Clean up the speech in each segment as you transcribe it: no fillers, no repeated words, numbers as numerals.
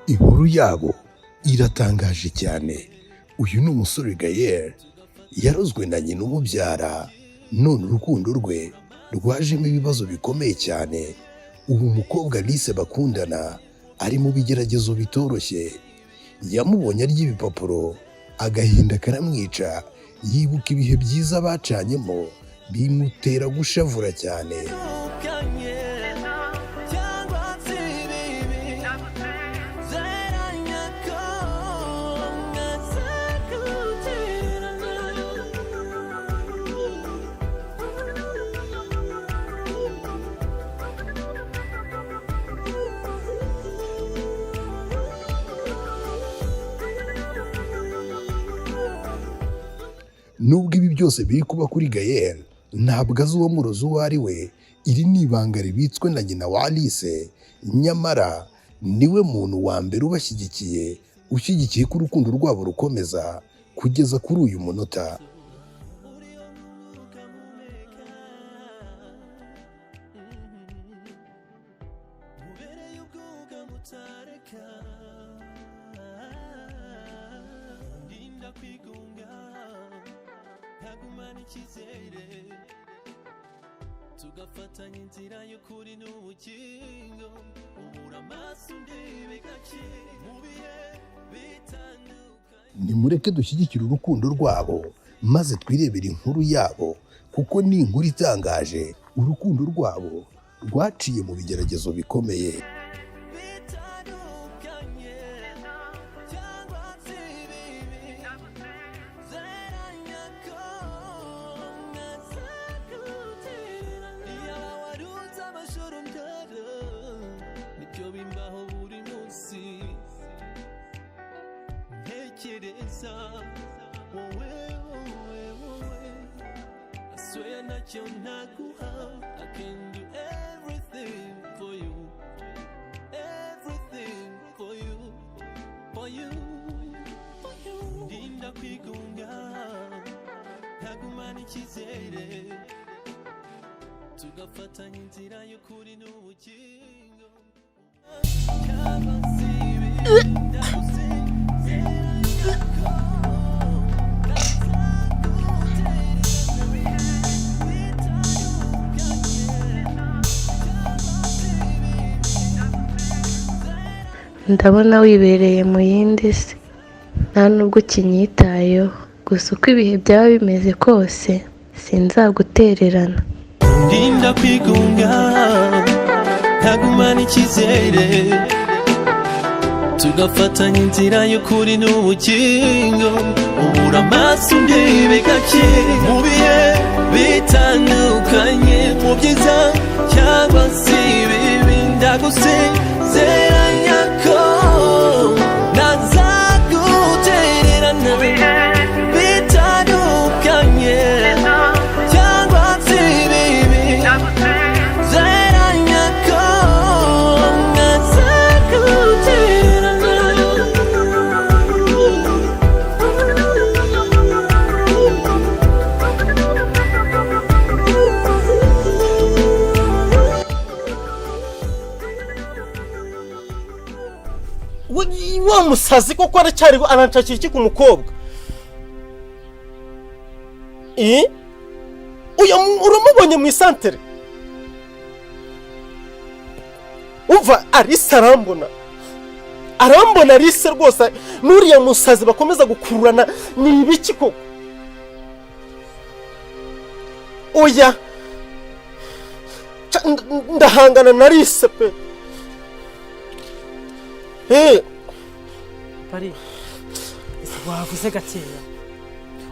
Inkuru yabo iratangaje cyane. Uyu ni umusore Gael, yarozwe na nyina umubyara, none urukundo rwe rwajemo ibibazo bikomeye cyane. Ubu umukobwa Alice bakundana ari mu bigeragezo bitoroshye. Yamubonye arya ibipapuro, agahinda karamwica, yibuka ibihe byiza bacanyemo, bimutera gushavura cyane. Cyangwa se ibibi zeranya ko ntazagutererana. Nubwo ibi byose biri kuba kuri Gael, ntabwo azi uwamuroze uwo ari we. Iri ni ibanga ribitswe na nyina wa Alice, nyamara niwe muntu wa mbere ubashyigikiye, ushyigikiye ko urukundo rwabo rukomeza kugeza kuri uyu munota. Uriho nk'umwuka mpumeka, ubereye ubwugamo utareka, ndinda kwigunga, nkagumana icyizere, tugafatanya inzira y'ukuri n'ubugingo, ubura amaso ndebe gake mu bihe bitandukanye. Nimureke dushyigikire urukundo rwabo maze twirebere inkuru yabo, kuko ni inkuru itangaje. Urukundo rwabo rwaciye mu bigeragezo bikomeye. Bitandukanye cyangwa se ibibi zeranya ko ntazagutererana. Iyaba warunze amajoro ndara, nibyo bimbaho buri munsi, ntekereza wowe, wowe, wowe. I swear ntacyo ntaguha. I can do everything for you, everything for you, for you, for you. Ndinda kwigunga, nkagumana icyizere, tugafatanya inzira y'ukuri n'ubugingo, cyangwa se ibibi ndagusezeranya ko ntazagutererana bitandukanye cyangwa se ibibi. Ndabona wibereye mu yindi si, nta nubwo ukinyitayeho. Gusa uko ibihe byaba bimeze kose, sinzagutererana. Ndinda kwigunga, nkagumana icyizere, tugafatanya inzira y'ukuri n'ubugingo, ubura amaso ndebe gake mu bihe bitandukanye, mu byiza cyangwa se ibibi, ndagusezeranya ko ntazagutererana bitandukanye cyangwa se ibibi zeranya ko ntazagutererana. Wa musazi koko aracyari aranshakira iki ku mukobwa? Eh? Uyu uramubonye mu isantere? Umva, Alice arambona, arambona Alice rwose. N'uriya musazi bakomeza gukururana ni ibiki koko? Oya, ndahangana na Alice pe. Eh. Pari, ese wavuze gakeya?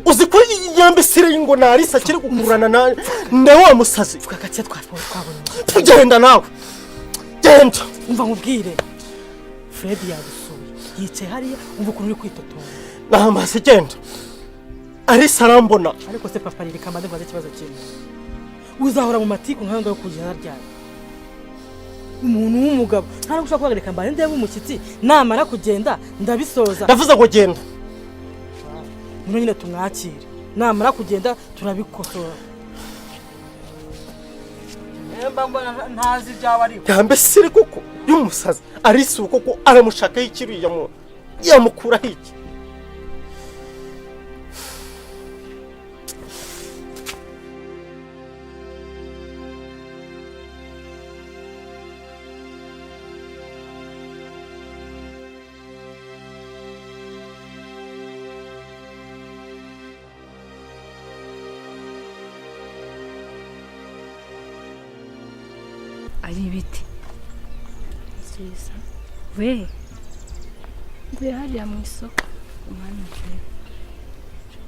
Uzi ko yambisire ngo na Alice akiri gukururana na wa musazi? Vuga gake, twabonye. Tugenda nawe, genda. Umva nkubwire, Fred yadusuye, yicaye hariya. Umva ukuntu uri kwitotomba. Namaze, genda, Alice arambona. Ariko se papa, reka mbanze nkubaze ikibazo kimwe: uzahora mu matiku nk'ayo ngayo kugeza ryari? Umuntu w'umugabo nta nubwo ushobora kuvuga reka mbanze ndebe umushyitsi, namara kugenda ndabisoza. Ndavuze ngo genda. Ngwino nyine tumwakire, namara kugenda turabikosora. Mba mbona ntazi ibyawe ariko. Yambesire koko y'umusazi Alice ubu koko aramushakaho iki uriya muntu yamukuraho iki? Ari ibiti Nziza. We Mvuye hariya mu isoko. Mwana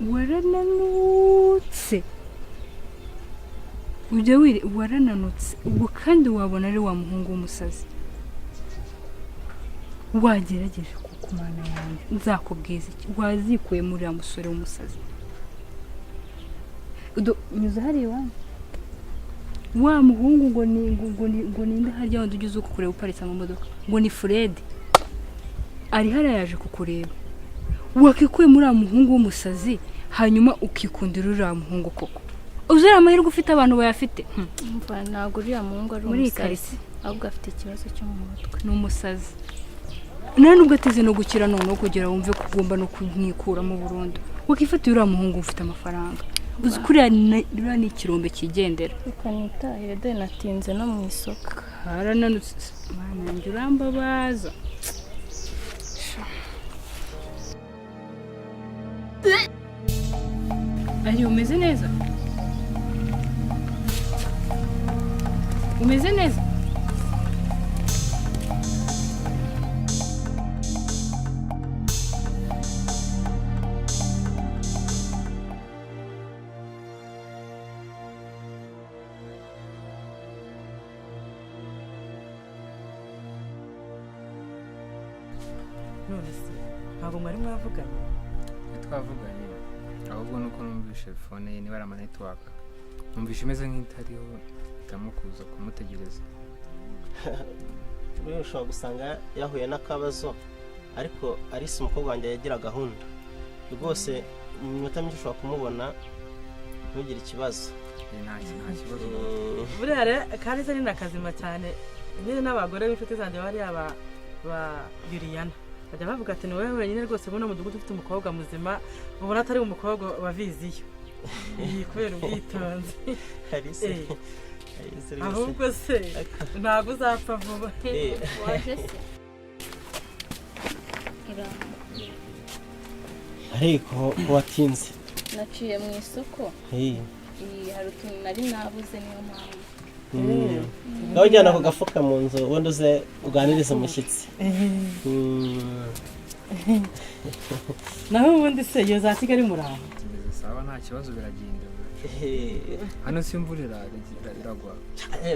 we, warananutse ujya wire, warananutse ubwo kandi wabona ari wa muhungu w'umusazi. Wagerageje kuko Mana yanjye nzakubwiza iki, wazikuye muri uriya musore w'umusazi. Nyuze hariya iwanyu wa muhungu ngo ni ngo ni ngo ninde harya wundi ujya uza kukureba uparitse amamodoka ngo ni Fred, ari hariya yaje kukureba. Wakikuye muri uriya muhungu w'umusazi hanyuma ukikundira uriya muhungu koko? Uzi uriya amahirwe ufite abantu bayafite? Umva ntabwo uriya muhungu ari Muri iyi umusazi, karitsiye. ahubwo afite ikibazo cyo mu mutwe. Ni umusazi nta nubwo ateze no gukira, noneho kugira wumve ko ugomba no kumwikuramo burundu. Wakifatira uriya muhungu ufite amafaranga, uzi ko uriya ni ikirombe cyigendera. Reka nitahire dore natinze no mu isoko. Harananutse Mana yanjye urambabaza. Ari umeze neza? Umeze neza? None se ntabwo mwari mwavuganye? Twavuganye ahubwo nuko numvishe phone ye niba ari ama network numvishe imeze nk'itariho, mpitamo kuza kumutegereza. Buriya ushobora gusanga yahuye n'akabazo, ariko Alice umukobwa wanjye yagira gahunda rwose, mu minota myinshi ushobora kumubona ntugire ikibazo. Nta kibazo. Buriya rero Kalisa ni nakazima cyane, nyine n'abagore b'inshuti zanjye bariya ba Yuriyana bajya bavuga ati ni wowe wenyine rwose muri uno mudugudu ufite umukobwa muzima ubona atari umukobwa wa viziyo. Iyi kubera ubwitonzi. Alice, Alice rwose. Ahubwo se ntabwo uzapfa vuba. Waje se? Ariko watinze. Naciye mu isoko. Iyi hari utuntu nari nabuze niyo mpamvu. Ngaho ujyana ako gafuka mu nzu ubundi uze uganirize umushyitsi. Naho ubundi se iyo za Kigali muraho? Tumeze sawa nta kibazo biragenda. Hano si imvura iragwa.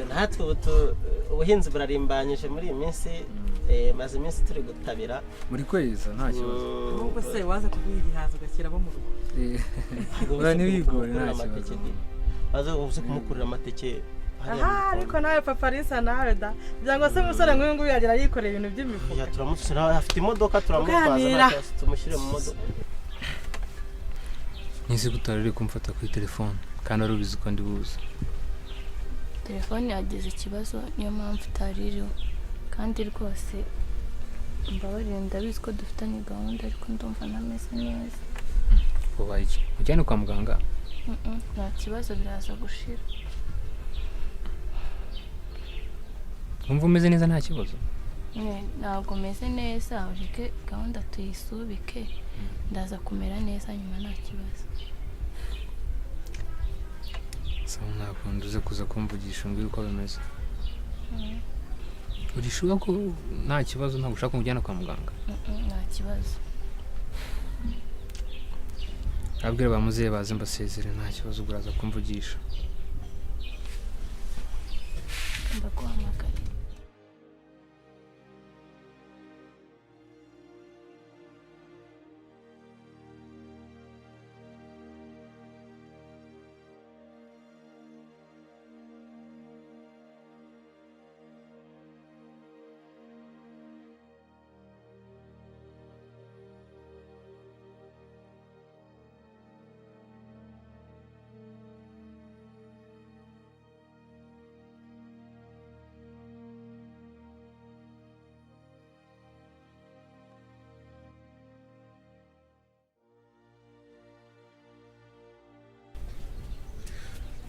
Natwe ubu ubuhinzi burarimbanyije muri iyi minsi, maze iminsi turi gutabira. Muri kwezi nta kibazo. Ahubwo se waza kuguha igihaza ugashyiramo mu rugo. Ura ntibigore nta kibazo. Waza uze kumukurira amateke. Aha ariko nawe papa Alisa nawe da byangwa se umusore nk'uyu nguyu yagira yikoreye ibintu by'imifuka. Turamushyira afite imodoka turamutwaza tumushyire mu modoka. Nisi gutara uri kumfata kuri telefone kandi wari ubizi ko ndi buze. Telefone yagize ikibazo niyo mpamvu itari iriho, kandi rwose mbabarire ndabizi ko dufitanye gahunda ariko ndumva ntameze neza. Ubaye iki? Ujyane kwa muganga? Nta kibazo biraza gushira. Wumva umeze neza nta kibazo? Ntabwo meze neza, ureke gahunda tuyisubike ndaza kumera neza nyuma nta kibazo. Sawa ntakunda uze kuza kumvugisha umbwire uko bimeze. Urishuka ko nta kibazo ntabwo ushaka kumujyana kwa muganga? Nta kibazo. Abwira ba muzehe baze mbasezere nta kibazo ubwo uraza kumvugisha. Ndaguhamagaye.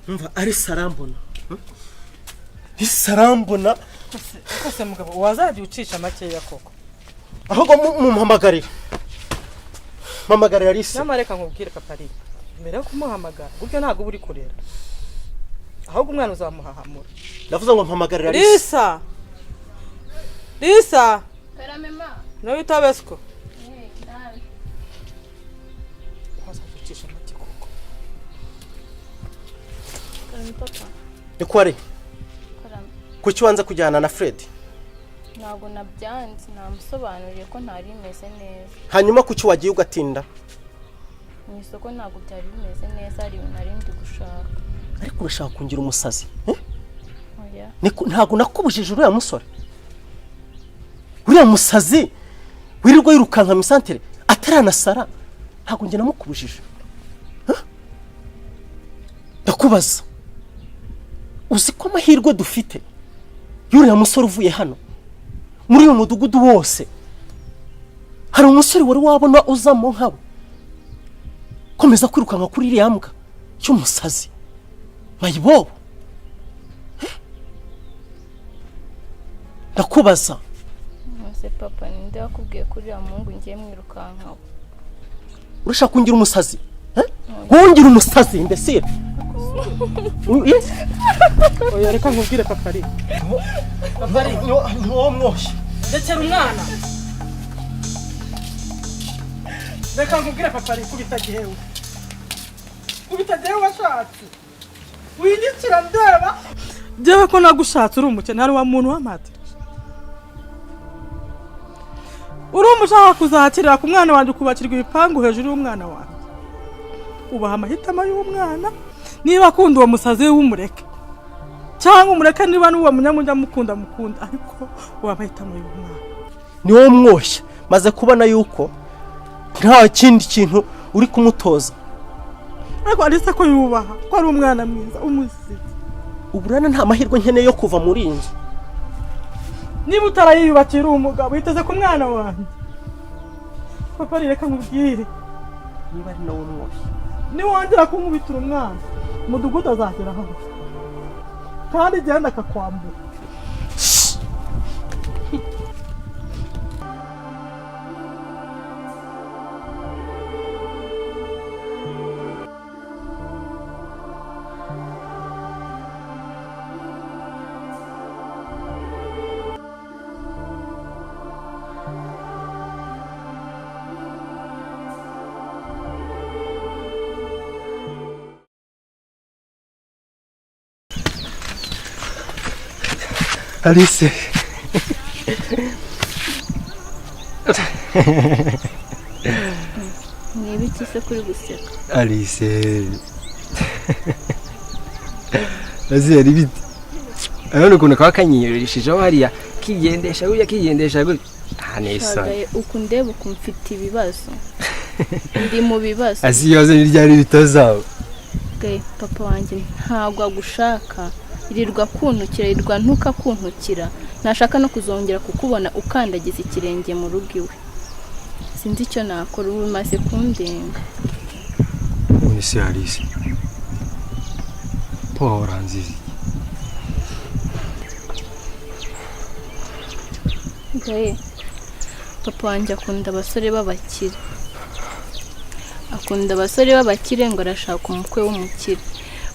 Umva Alice arambona. Alice arambona. Kose mugabo wazajya ucisha makeya koko. Ahubwo mumpamagarire. Mpamagarira Alice. Nyamara reka nkubwire papa ari. Mbere yo kumuhamagara gutyo ntabwo uba uri kurera. Ahubwo umwana uzamuhahamura. Ndavuze ngo mpamagarira Alice. Lisa. Lisa. Karame ma. Nawe utabesiko. Eh, ndaje. Wazajya ucisha make koko. Karame papa. Niko ari. Karame. Kuki wanze kujyana na Fred? Ntabwo nabyanze, namusobanuriye ko ntari bimeze neza. Hanyuma kuki wagiye ugatinda? Mu isoko ntabwo byari bimeze neza, hari ibintu nari ndi gushaka. Ariko urashaka kungira umusazi? Oya. Ntabwo nakubujije uriya musore. Uriya musazi wirirwa yirukanka mu isantere ataranasara, ntabwo njye namukubujije. Ndakubaza, uzi ko amahirwe dufite y'uriya musore uvuye hano muri uyu mudugudu wose, hari umusore wari wabona uzamo nkawe komeza kwirukanka kuri iriya mbwa cy'umusazi mayibobo? Ndakubaza. Nonese papa, ninde wakubwiye ko uriya muhungu ngiye mwirukankaho? Urashaka kungira umusazi? Wongera umusazi imbesire. Oya reka nkubwire papa ari. Ni wowe mwoshye. Rekera umwana. Reka nkubwire papa ari kubita gihewe. Kubita gihewe washatse. Winyikira ndeba. Jewe ko nagushatse uri umukene, hari wa muntu w'amatira. Uri umushaka kuzakirira ku mwana wanjye ukubakirwa ibipangu hejuru y'umwana wanjye. Ubaha amahitamo y'umwana, niba akunda uwo musazi w'umureke. Cyangwa umureke niba n'uwo munyamujya mukunda mukunda, ariko ubaha amahitamo y'umwana. Ni wowe mwoshye, maze kubona yuko nta kindi kintu uri kumutoza. Ariko Alice ko yubaha, ko ari umwana mwiza, umusizi. Uburana nta mahirwe nkeneye yo kuva muri iyi nzu. Niba utarayiyubakira umugabo, witeze ku mwana wanjye. Papa reka nkubwire. Niba ari nawe mwoshye. Niwongera kunkubitira umwana, umudugudu azagera hano. Kandi genda akakwambura. Alice. Ni ibiki se kuri guseka? Alice. Azi ari bite? Urabona ukuntu kaba kanyiyoreshejeho hariya kigendesha gutya kigendesha gutya. Ah, ni isoni. Uku ndeba uku mfite ibibazo. Ndi mu bibazo. Azi ibibazo ni ryari bitazaba. Papa wanjye ntabwo agushaka. Irirwa kuntukira, irirwa ntukakuntukira. Nashaka no kuzongera kukubona ukandagiza ikirenge mu rugo iwe. Sinzi icyo nakora, ubu bimaze kundenga. None se Alice, papa uranziza iki? Gaye, papa wanjye akunda abasore b'abakire. Akunda abasore b'abakire ngo arashaka umukwe w'umukire.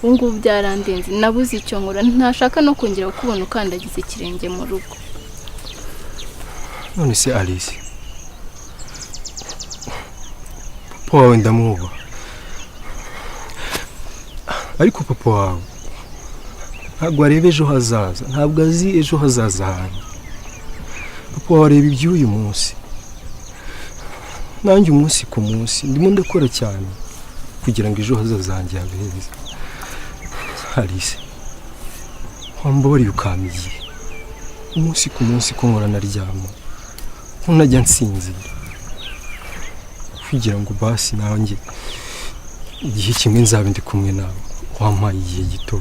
Ubu ngubu byarandenze, nabuze icyo nkora, ntashaka no kongera kukubona ukandagiza ikirenge mu rugo. None se Alice, papa wawe ndamwubaha, ariko papa wawe ntabwo areba ejo hazaza, ntabwo azi ejo hazaza hanjye. Papa wawe areba iby'uyu munsi, nanjye umunsi ku munsi ndimo ndakora cyane kugira ngo ejo hazaza hanjye habe heza. Alice, wambabariye ukampa igihe, umunsi ku munsi ko nkora naryama, ko ntajya nsinzira, kugira ngo basi nanjye igihe kimwe nzabe ndi kumwe nawe, wampaye igihe gito.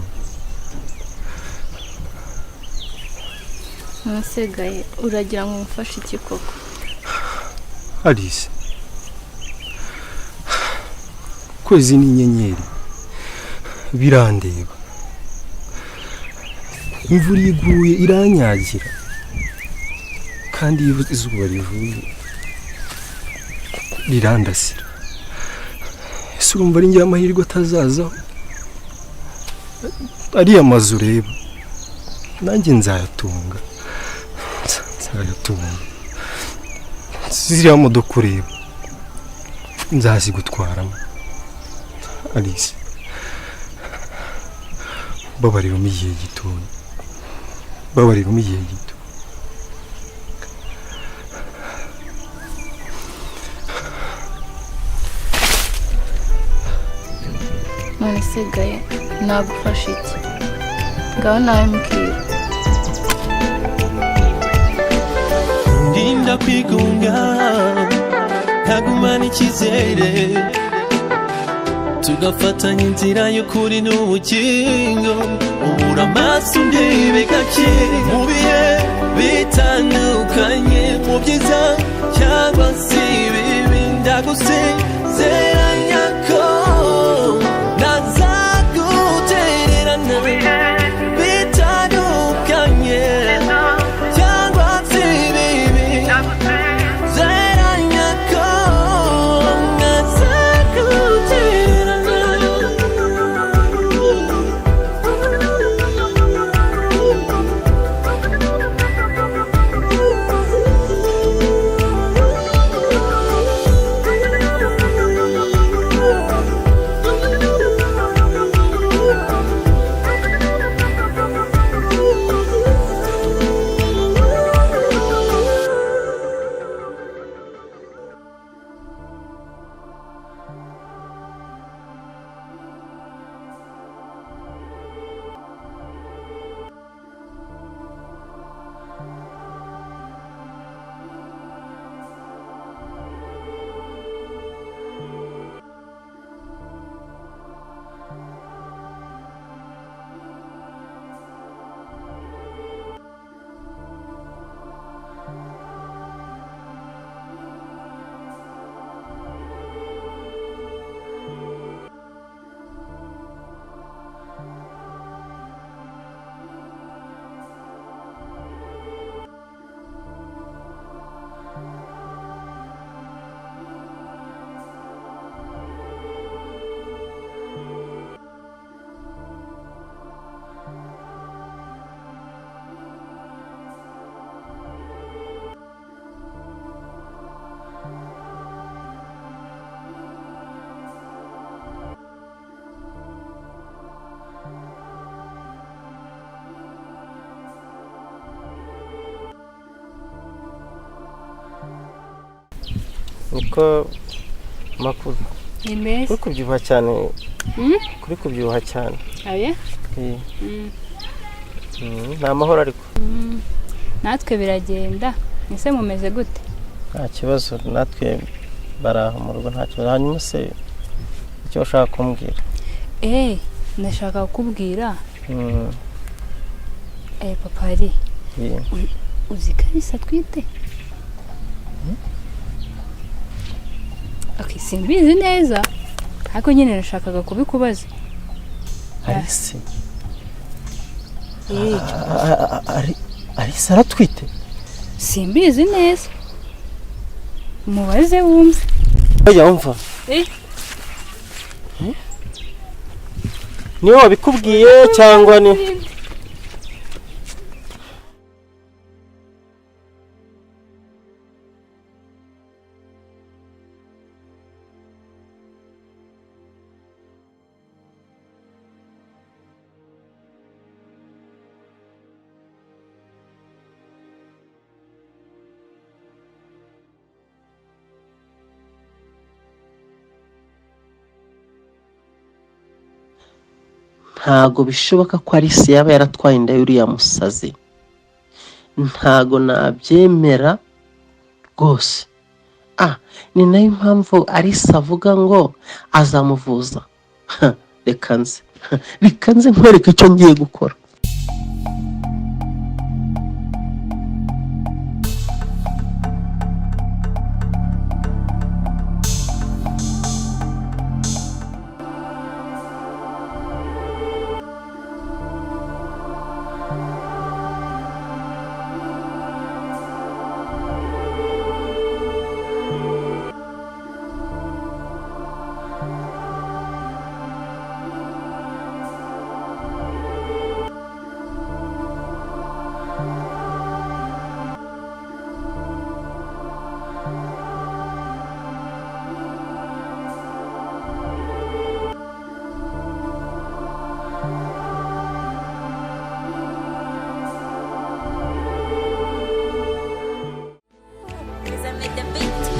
Nsigaye uragira ngo umfashe iki koko? Alice, kwezi n'inyenyeri birandeba. Imvura iyo iguye iranyagira, kandi iyo izuba rivuye rirandasira. Ese urumva ari njye amahirwe atazazaho? Ariya mazu ureba nanjye nzayatunga, nzayatunga. Ziriya modoka ureba nzazigutwaramo. Alice, babariramo igihe gitoya, babariramo igihe gito. None se Gaye, nagufasha iki? Ngaho nawe mbwira. Ndinda kwigunga, nkagumana icyizere, tugafatanya inzira y'ukuri n'ubugingo. Ubura amaso ndebe gake mu bihe bitandukanye, mu byiza cyangwa se ibibi, ndagusezeranya ko ntazagutererana. Bitandukanye cyangwa se ibibi, zeranya ko ntazagutererana. Niko makuru. Ni meza. Kuri kubyibuha cyane. Kuri kubyibuha cyane. Aye. Eh. Ni amahoro ariko. Natwe biragenda. Ese mumeze gute? Nta kibazo, natwe baraho mu rugo nta kibazo. Hanyuma se icyo ushaka kumbwira? Ndashaka kukubwira. Papa ari. Uzi Kalisa atwite? Okay, simbizi neza ariko nyine nashakaga kubikubaza. Alice. Alice aratwite? Simbizi neza. Mubaze wumve. Oya umva. Niwe wabikubwiye cyangwa ni? Ntago bishoboka ko Alice yaba yaratwaye inda y'uriya musazi. Ntago nabyemera rwose. Ni nayo mpamvu Alice avuga ngo azamuvuza. Reka nze. Reka nze nkwereke icyo ngiye gukora.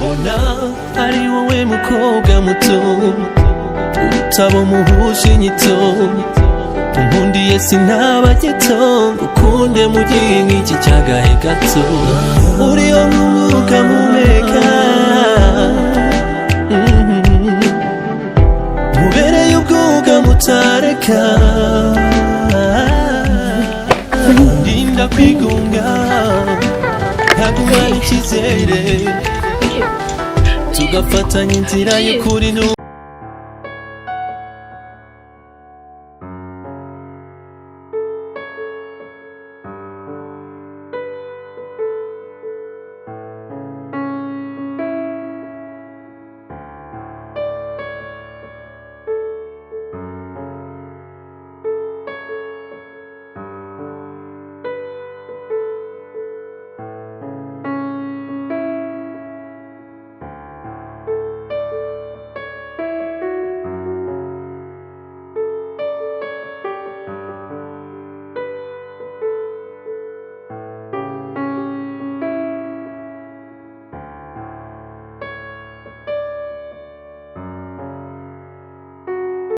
Mbona ari wowe mukobwa muto urutabo muhuje inyito. Unkundiye sinaba gito, ngukunde mu gihe nk'iki cy'agahe gato. Uriho nk'umwuka mpumeka. Mubereye ubwuga mutareka, ndinda kwigunga, nkagumana icyizere, tugafatanya inzira y'ukuri.